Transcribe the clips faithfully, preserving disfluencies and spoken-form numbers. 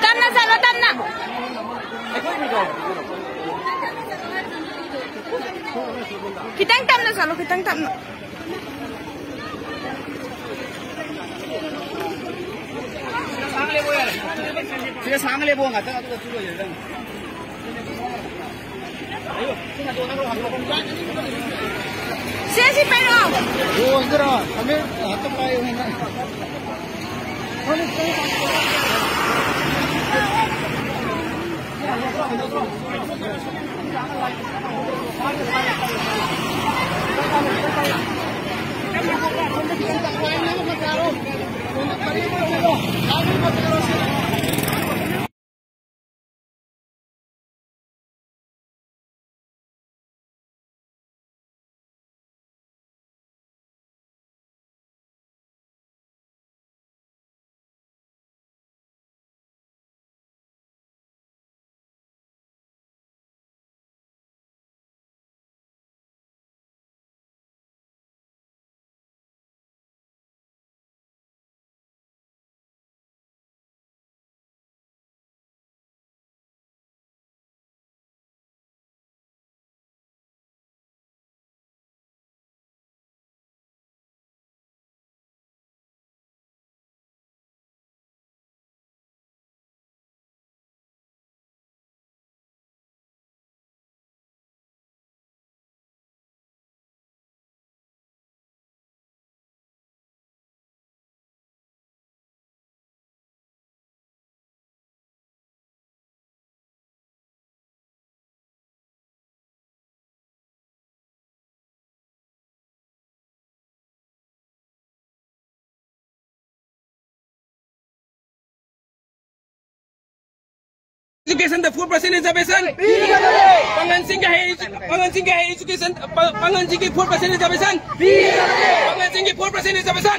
ꯇꯞꯅ ꯆꯠꯂꯣ, ꯇꯞꯅ꯫ ꯈꯤꯇꯪ ꯇꯞꯅ ꯆꯠꯂꯣ, ꯈꯤꯇꯪ ꯇꯞꯅ꯫ ꯁꯤꯗ ꯁꯥꯡꯅ ꯂꯦꯞꯄꯣ, ꯉꯥꯛꯇꯪ, ꯑꯗꯨꯒ ꯆꯨ ꯂꯣꯏꯔꯦ ꯅꯪ꯫ ꯁꯦ, ꯁꯤ ꯄꯥꯏꯔꯛꯑꯣ꯫ ꯌꯣꯟꯗ꯭ꯔꯣ? ꯊꯝꯃꯦ, ꯉꯥꯛꯇ ꯄꯥꯏꯌꯨ ꯅꯪ꯫ Education ꯗ four percent reservation. ꯄꯥꯡꯒꯟꯁꯤꯡꯒꯤ higher edu-, ꯄꯥꯡꯒꯟꯁꯤꯡꯒꯤ higher education, ꯄꯥ-, ꯄꯥꯡꯒꯟꯁꯤꯡꯒꯤ four percent reservation. ꯄꯥꯡꯒꯟꯁꯤꯡꯒꯤ four percent reservation.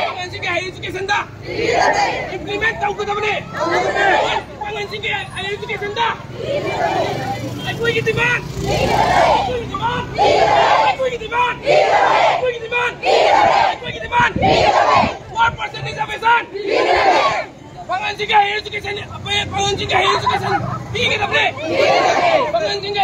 ꯄꯥꯡꯒꯟꯁꯤꯡꯒꯤ higher education ꯗ implement ꯇꯧꯒꯗꯕꯅꯤ꯫ ꯄꯥꯡꯒꯟꯁꯤꯡꯒꯤ higher education ꯗ ꯑꯩꯈꯣꯏꯒꯤ demand! ꯑꯩꯈꯣꯏꯒꯤ demand! ꯑꯩꯈꯣꯏꯒꯤ demand! ꯑꯩꯈꯣꯏꯒꯤ demand! ꯑꯩꯈꯣꯏꯒꯤ demand! Four percent reservation! ꯄꯥꯡꯒꯜꯁꯤꯡꯒꯤ higher education, ꯄꯥꯡꯒꯜꯁꯤꯡꯒꯤ higher education ꯄꯤꯒꯗꯕꯅꯦ! ꯄꯥꯡꯒꯜꯁꯤꯡꯒꯤ